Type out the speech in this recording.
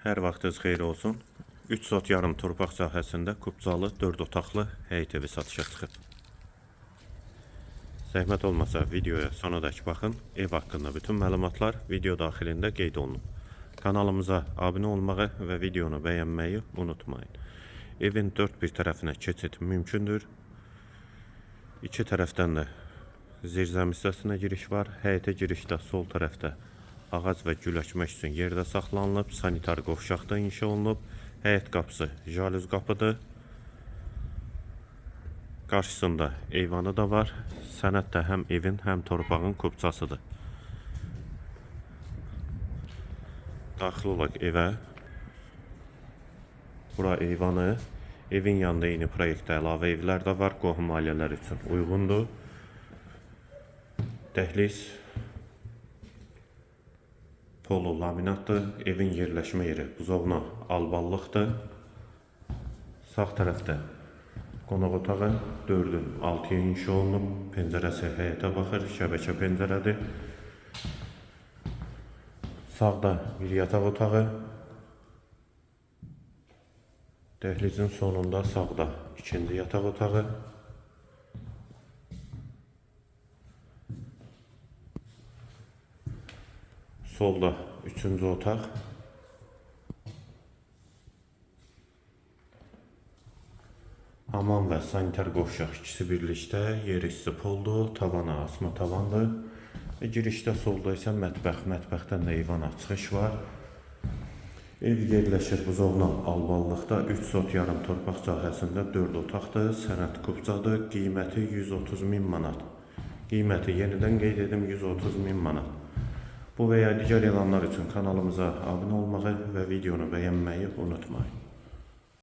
Hər vaxtınız xeyir olsun. 3 sot yarım torpaq sahəsində kubcalı 4 otaqlı həyət evi satışa çıxıb. Zəhmət olmasa videoya sonadək baxın. Ev haqqında bütün məlumatlar video daxilində qeyd olunub. Kanalımıza abunə olmağı və videonu bəyənməyi unutmayın. Evin dörd bir tərəfinə keçid mümkündür. İki tərəfdən də zirzəmi hissəsinə giriş var. Həyətə girişdə sol tərəfdə ağac və gül əkmək üçün yerdə saxlanılıb, sanitar qovşaqda inşa olunub. Həyət qapısı jalüz qapıdır. Qarşısında eyvanı da var. Sənəd də həm evin, həm torpağın kupçasıdır. Daxil olaq evə. Bura eyvanı. Evin yanında eyni proyektdə əlavə evlər də var. Qohum ailələr üçün uyğundur. Dəhliz polu laminatdır. Evin yerləşmə yeri Buzovna Alballıqdır. Sağ tərəfdə qonaq otağı 4-ün 6-ya inşa olunub. Pəncərəsi həyətə baxır, şəbəkə pəncərədir. Sağda bir yataq otağı. Dəhlizin sonunda sağda ikinci yataq otağı. Solda üçüncü otaq. Hamam və sanitar qovşaq ikisi birlikdə, yer isti poldur, tavana asma tavandır. Və girişdə solda isə mətbəx, mətbəxdən də eyvana çıxış var. Ev yerləşir Buzovna Alballıqda 3 sot yarım torpaq sahəsində 4 otaqdır, sənəd kubcadır, qiyməti 130 min manat. Qiyməti yenidən qeyd edim 130 min manat. Bu və ya digər elanlar üçün kanalımıza abunə olmağı və videonu bəyənməyi unutmayın.